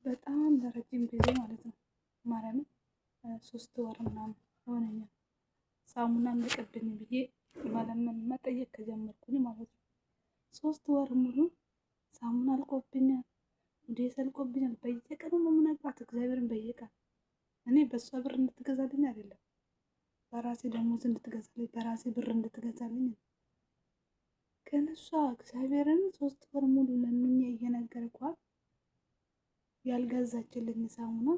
በጣም ለረጅም ጊዜ ማለት ነው። ማርያምን 3 ወር ምናምን ሆነኛል። ሳሙና አለቀብኝ ብዬ መለመን መጠየቅ ከጀመርኩኝ ማለት ነው። 3 ወር ሙሉ ሳሙና አልቆብኛል፣ ሞዴስ አልቆብኛል። በየቀኑ ነው የምነግራት እግዚአብሔርን በየቀኑ እኔ በእሷ ብር እንድትገዛልኝ አይደለም፣ በራሴ ደሞዝ እንድትገዛልኝ በራሴ ብር እንድትገዛልኝ ነው። ግን እሷ እግዚአብሔርን 3 ወር ሙሉ ለምኜ እየነገርኳት ያልገዛችልኝ ሳሙና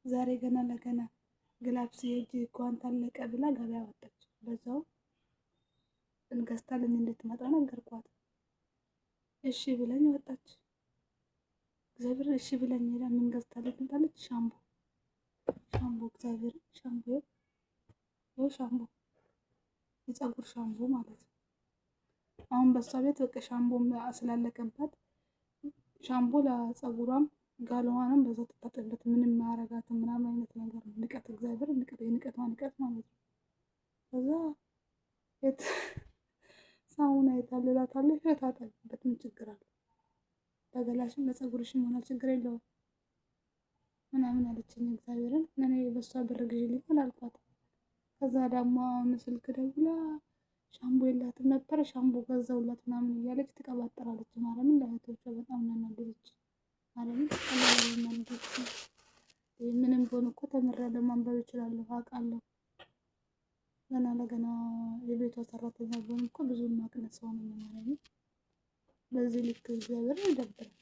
ዛሬ ገና ለገና gloves የእጅ ጓንት አለቀ ብላ ገበያ ወጣች። በዛው ገዝታልኝ እንድትመጣ ነገርኳት። እሺ ብለኝ ወጣች። እግዚአብሔር እሺ ብለኝ ሄዳ ምን ገዝታልኝ ትመጣለች? ሻምቦ ሻምቦ፣ እግዚአብሔር ሻምቦ፣ ይኸው ሻምቦ፣ የፀጉር ሻምቦ ማለት ነው። አሁን በሷ ቤት በቃ ሻምቦ ስላለቀባት ሻምቦ ለፀጉሯም ጋለዋንም በዛ ትታጠብበት ምንም ማረጋትም ምናምን አይነት ነገር ነው። ንቀት፣ እግዚአብሔር ንቀት፣ የንቀቷ ንቀት ማለት ነው። ከዛ የት ሳሙና የታለ እላታለሁ። ታጠቢበት ምን ችግር አለ? ለገላሽም ለፀጉርሽም ሆነ ችግር የለውም ምናምን አለችኝ። እግዚአብሔርን እኔ በሷ ብር ግዢልኝ አላልኳትም። ከዛ ደግሞ አሁን ስልክ ደውላ ሻምቦ የላትም ነበረ ሻምቦ ገዛውላት ምናምን እያለች ትቀባጥራለች። ማርያምን ለእህቶቿ በጣም ነው ያናደደች። ማርያምን ቀላል ያናደደች። ምንም ቢሆን እኮ ተምሬያለሁ፣ ማንበብ እችላለሁ፣ አውቃለሁ። ገና ለገና የቤቷ ሰራተኛ ብሆን እኮ ብዙ ማቅነት ሰው ነኝ ማለት ነው። በዚህ ልክ እግዚአብሔር ይደብራል።